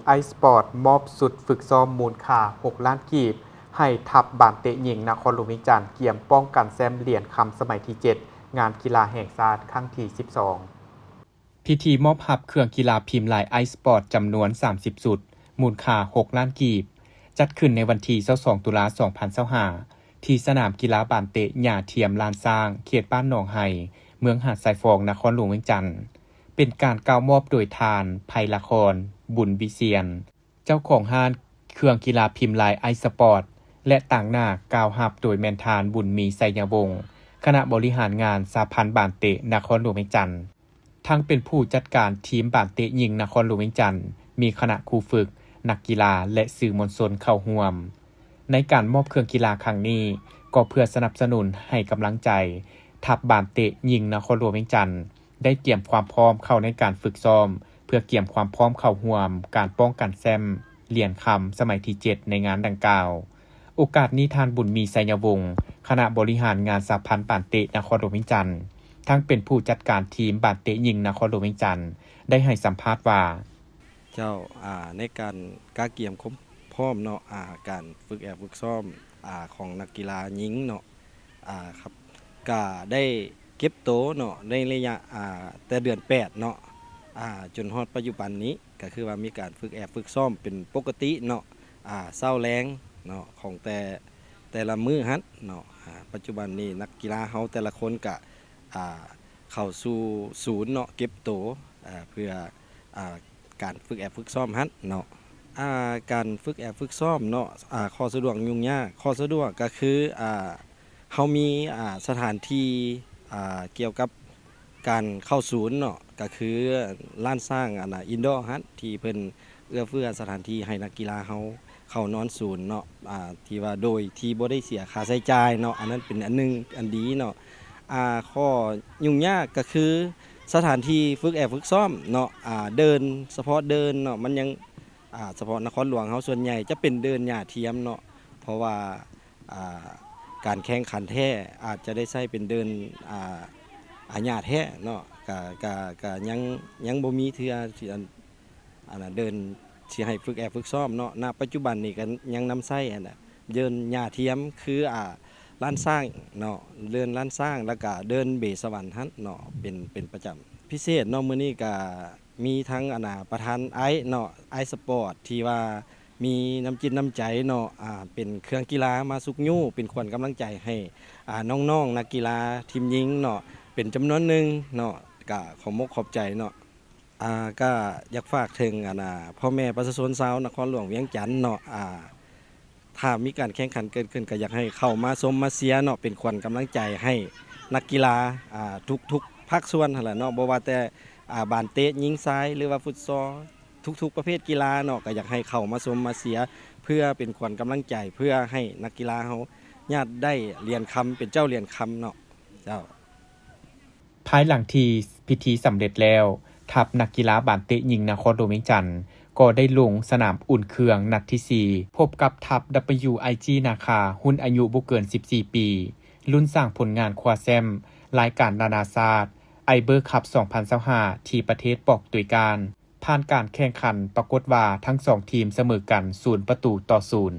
ໄອສະປອດ ມອບຊຸດຝຶກຊ້ອມມູນຄ່າຫົກລ້ານກີບ ໃຫ້ທັບບານເຕະຍິງນະຄອນຫຼວງວຽງຈັນ ກຽມປ້ອງກັນແຊ້ມຫຼຽນຄຳສະໄໝທີເຈັດ ງານກິລາແຫ່ງຊາດຄັ້ງທີສິບສອງ. ພິທີມອບຮັບເຄື່ອງກິລາພິມລາຍໄອສະປອດຈຳນວນສາມສິບຊຸດ ມູນຄ່າຫົກລ້ານກີບ ຈັດຂຶ້ນໃນວັນທີຊາວສອງ ຕຸລາ ສອງພັນຊາວຫ້າ ທີ່ສະໜາມກິລາບານເຕະຫຍ້າທຽມລ້ານຊ້າງ ເຂດບ້ານໜອງໄຮ່ ເມືອງຫາດຊາຍຟອງ ນະຄອນຫຼວງວຽງຈັນ. ເປັນການກ່າວມອບໂດຍທ່ານ ໄພລະຄອນ ບຸນວິຊຽນ ເຈົ້າຂອງຮ້ານເຄື່ອງກິລາພິມລາຍໄອສະປອດ ແລະ ຕາງໜ້າກ່າວຮັບໂດຍແມ່ນທ່ານ ບຸນມີ ໄຊຍະວົງ ຄະນະບໍລິຫານງານສະຫະພັນບານເຕະນະຄອນຫຼວງວຽງຈັນ. ທັງເປັນຜູ້ຈັດການທີມບານເຕະຍິງນະຄອນຫຼວງວຽງຈັນ, ມີຄະນະຄູຝຶກ, ນັກກິລາ ແລະ ສື່ມວນຊົນເຂົ້າຮ່ວມ. ໃນການມອບເຄື່ອງກິລາຄັ້ງນີ້ ກໍເພື່ອສະໜັບສະໜູນໃຫ້ກຳລັງໃຈທັບບານເຕະຍິງນະຄອນຫຼວງວຽງຈັນ ໄດ້ກຽມຄວາມພ້ອມເຂົ້າໃນການຝຶກຊ້ອມ ເພື່ອກຽມຄວາມພ້ອມເຂົ້າຮ່ວມການປ້ອງກັນແຊ້ມຫຼຽນຄຳສະໄໝທີເຈັດ ໃນງານດັ່ງກ່າວ. ໂອກາດນີ້ ທ່ານ ບຸນມີ ໄຊຍະວົງ ຄະນະບໍລິຫານງານສະຫະພັນບານເຕະນະຄອນຫຼວງວຽງຈັນ ທັງເປັນຜູ້ຈັດການທີມບານເຕະຍິງນະຄອນຫຼວງວຽງຈັນ ໄດ້ໃຫ້ສຳພາດວ່າ ເຈົ້າ, ອາ, ໃນການກະກຽມຄວາມພ້ອມເນາະ, ອາ, ການຝຶກແອບຝຶກຊ້ອມ, ອາ, ຂອງນັກກິລາຍິງເນາະ, ອາ, ຄັບ, ກະໄດ້ເກັບໂຕເນາະ, ໃນໄລຍະ, ອາ, ແຕ່ເດືອນແປດເນາະ, ອາ, ຈົນຮອດປັດຈຸບັນນີ້ ກະຄືວ່າມີການຝຶກແອບຝຶກຊ້ອມເປັນປົກກະຕິເນາະ, ອາ, ເຊົ້າແລງເນາະ ຂອງແຕ່, ແຕ່ລະມື້ຫັ້ນເນາະ, ອາ, ປັດຈຸບັນນີ້ນັກກິລາເຮົາແຕ່ລະຄົນກະ, ອາ, ເຂົ້າສູ່ສູນເນາະ ເກັບໂຕ, ອາ, ເພື່ອ, ອາ, ການຝຶກແອບຝຶກຊ້ອມຫັ້ນເນາະ. ອາ, ການຝຶກແອບຝຶກຊ້ອມເນາະ, ອາ, ຂໍ້ສະດວກຫຍຸ້ງຍາກ, ຂໍ້ສະດວກກະຄື, ອາ, ເຮົາມີ, ອາ, ສະຖານທີ່, ອາ, ກ່ຽວກັບການເຂົ້າສູນເນາະ, ກະຄືລານຊ້າງ, ອັນນ່າ, ອິນດໍຫັ້ນ ທີ່ເພິ່ນເອື້ອເຟື້ອສະຖານທີ່ໃຫ້ນັກກິລາເຮົາເຂົ້ານອນສູນເນາະ, ອາ, ທີ່ວ່າໂດຍທີ່ບໍ່ໄດ້ເສຍຄ່າໃຊ້ຈ່າຍເນາະ, ອັນນັ້ນເປັນອັນໜຶ່ງອັນດີເນາະ. ອາ, ຂໍ້ຫຍຸ້ງຍາກກະຄືສະຖານທີ່ຝຶກແອບຝຶກຊ້ອມເນາະ, ອາ, ເດີ່ນ, ສະເພາະເດີ່ນເນາະ, ມັນຍັງ, ອາ, ສະເພາະນະຄອນຫຼວງເຮົາສ່ວນໃຫຍ່ຈະເປັນເດີ່ນຫຍ້າທຽມເນາະ, ເພາະວ່າ, ອາ, ການແຂ່ງຂັນແທ້ອາດຈະໄດ້ໃຊ້ເປັນເດີ່ນ, ອາ, ອາ, ຫຍ້າແທ້ເນາະ, ກະ, ກະ, ກະຍັງ, ຍັງບໍ່ມີເທື່ອທີ່, ອັນ, ອັນນ່າ, ເດີ່ນທີ່ໃຫ້ຝຶກແອບຝຶກຊ້ອມເນາະ, ນະປັດຈຸບັນນີ້ກະຍັງນຳໃຊ້ຫັ້ນນະ, ເດີ່ນຫຍ້າທຽມ ຄື, ອາ, ລ້ານຊ້າງເນາະ, ເດີ່ນລ້ານຊ້າງ ແລ້ວກະເດີ່ນເບສະຫວັນຫັ້ນເນາະ, ເປັນ, ເປັນປະຈຳ. ພິເສດເນາະ, ມື້ນີ້ກະມີທັງ, ອັນນ່າ, ປະທານໄອເນາະ, ໄອສະປອດ ທີ່ວ່າມີນ້ຳຈິດນ້ຳໃຈເນາະ, ອາ, ເປັນເຄື່ອງກິລາມາຊຸກຍູ້ ເປັນຂວັນກຳລັງໃຈໃຫ້, ອາ, ນ້ອງໆ ນັກກິລາທີມຍິງເນາະ, ເປັນຈຳນວນໜຶ່ງເນາະ, ກະຂອບມົກຂອບໃຈເນາະ. ອາ, ກະຢາກຝາກເຖິງ, ອັນນ່າ, ພໍ່ແມ່ປະຊາຊົນຊາວນະຄອນຫຼວງວຽງຈັນເນາະ, ອາ, ຖ້າມີການແຂ່ງຂັນເກີດຂຶ້ນ ກະຢາກໃຫ້ເຂົ້າມາຊົມມາເຊຍເນາະ, ເປັນຂວັນກຳລັງໃຈໃຫ້ນັກກິລາ, ອາ, ທຸກໆພາກສ່ວນຫັ້ນແຫຼະເນາະ, ບໍ່ວ່າແຕ່, ອາ, ບານເຕະຍິງຊາຍ ຫຼືວ່າຟຸດຊອລ, ທຸກໆປະເພດກິລາເນາະ, ກະຢາກໃຫ້ເຂົ້າມາຊົມມາເຊຍ ເພື່ອເປັນຂວັນກຳລັງໃຈ ເພື່ອໃຫ້ນັກກິລາເຮົາຍາດໄດ້ຫຼຽນຄຳ ເປັນເຈົ້າຫຼຽນຄຳເນາະ. ເຈົ້າ. ພາຍຫຼັງທີ່ພິທີສຳເລັດແລ້ວ, ທັບນັກກິລາບານເຕະຍິງນະຄອນຫຼວງວຽງຈັນ ກໍໄດ້ລົງສະໜາມອຸ່ນເຄື່ອງນັດທີສີ່ ພົບກັບທັບ ດັບເບິນຢູໄອຈີ ນາຄາ ຮຸ່ນອາຍຸບໍ່ເກີນສິບສີ່ປີ ລຸ້ນສ້າງຜົນງານຄວ້າແຊ້ມລາຍການນານາຊາດ ໄອເບີຄັບ ສອງພັນຊາວຫ້າ ທີ່ປະເທດປອກຕຸຍການ. ຜ່ານການແຂ່ງຂັນ ປາກົດວ່າທັງສອງທີມສະເໝີກັນ ສູນປະຕູຕໍ່ສູນ.